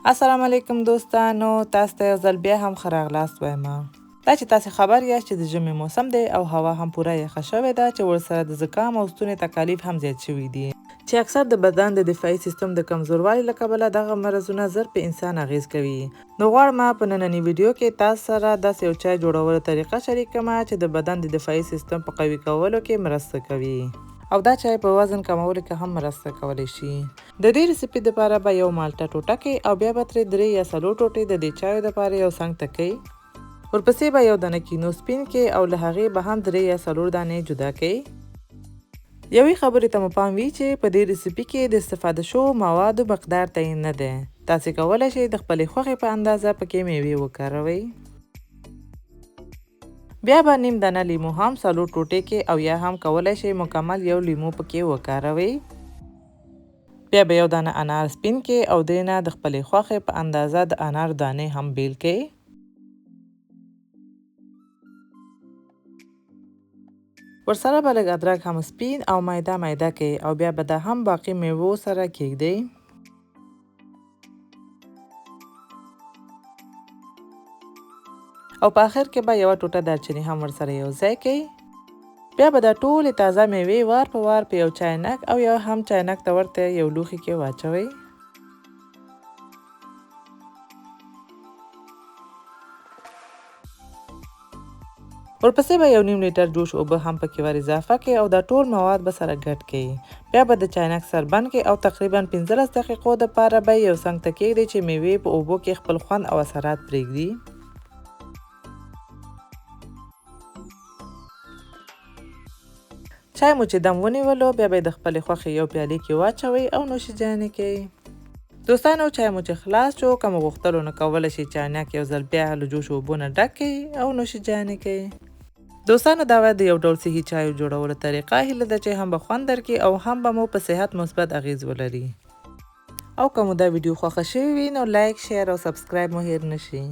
السلام علیکم دوستانو، تاسو ته یو ځل بیا هم ښه راغلاست وایم. دا چې تاسو خبر یاست چې د ژمي موسم دی او هوا هم پوره یخه شوې ده، چې ورسره د زکام او ستونې تکالیف هم زیات شوي دي، چې اکثر د بدن د دفاعي سیستم د کمزوروالي له کبله دغه مرضونه زر په انسان اغیز کوي. نو غواړم په نننۍ ویډیو کې تاسو سره داسې یو چای جوړولو طریقه شریک کړم چې د بدن د دفاعي سیستم په قوي کولو کې مرسته کوي، او دا چای په وزن کمولو کې هم مرسته کولی شي. د دې ریسیپي دپاره به یو مالټه ټوټه کړئ او بیا به ترې 3 یا 4 ټوټې د دې چایو دپاره یو څنګ ته کړئ. ورپسې به یو دانه کینو سپین کړئ او له هغې به هم 3 یا 4 دانې جدا کړئ. یوې خبرې ته مو پام وي چې په دې ریسیپي کې د استفاده شوو موادو مقدار تعین نه دی. تاسې کولی شئ د خپلې خوښې په اندازه پکې میوې وکاروئ. بیا به نیم دانه لیمو هم 4 ټوټې کې او یا هم کولی شئ مکمل یو لیمو پکې وکاروئ. بیا به یو دانه انار سپین کې او دې نه د خپلې خوښې په اندازه د انار دانې هم بیل کړئ. ورسره به لږ ادرک هم سپین او میده میده کړئ او بیا به دا هم باقي میوو سره کیږدئ. او په آخر کې به یوه ټوټه دارچیني هم ورسره یو ځای کړئ. بیا به دا ټولې تازه میوې وار په وار په یو چاینک او یو هم چاینک ته ورته یو لوښي کې واچوئ. ورپسې به یو نیم لیټر جوش اوبه هم پکې ور اضافه کړئ او دا ټول مواد به سره ګډ کړئ. بیا به د چاینک سر بند کړئ او تقریبا 15 دقیقو دپاره به یو څنګ ته کېږدئ چې میوې په اوبو کې خپل خوند او اثرات پرېږدي. چای مو چې دم ونیولو بیا به یې د خپلې خوښې یو پیالې کې واچوئ او نوش جان یې کړئ. دوستانو، چای مو چې خلاص شو، که مو غوښتلو نو کولی شئ چاینک یو ځل بیا له جوش اوبو نه ډک کړئ او نوش جان یې کړئ. دوستانو، دا وه د یو ډول صحي چایو جوړولو طریقه. هیله ده چې هم به خوند درکړي او هم به مو په صحت مثبت اغیز ولري. او که مو دا ویډیو خوښه شوې وي نو لایک، شیر او سبسکرایب مو هېر نه شي.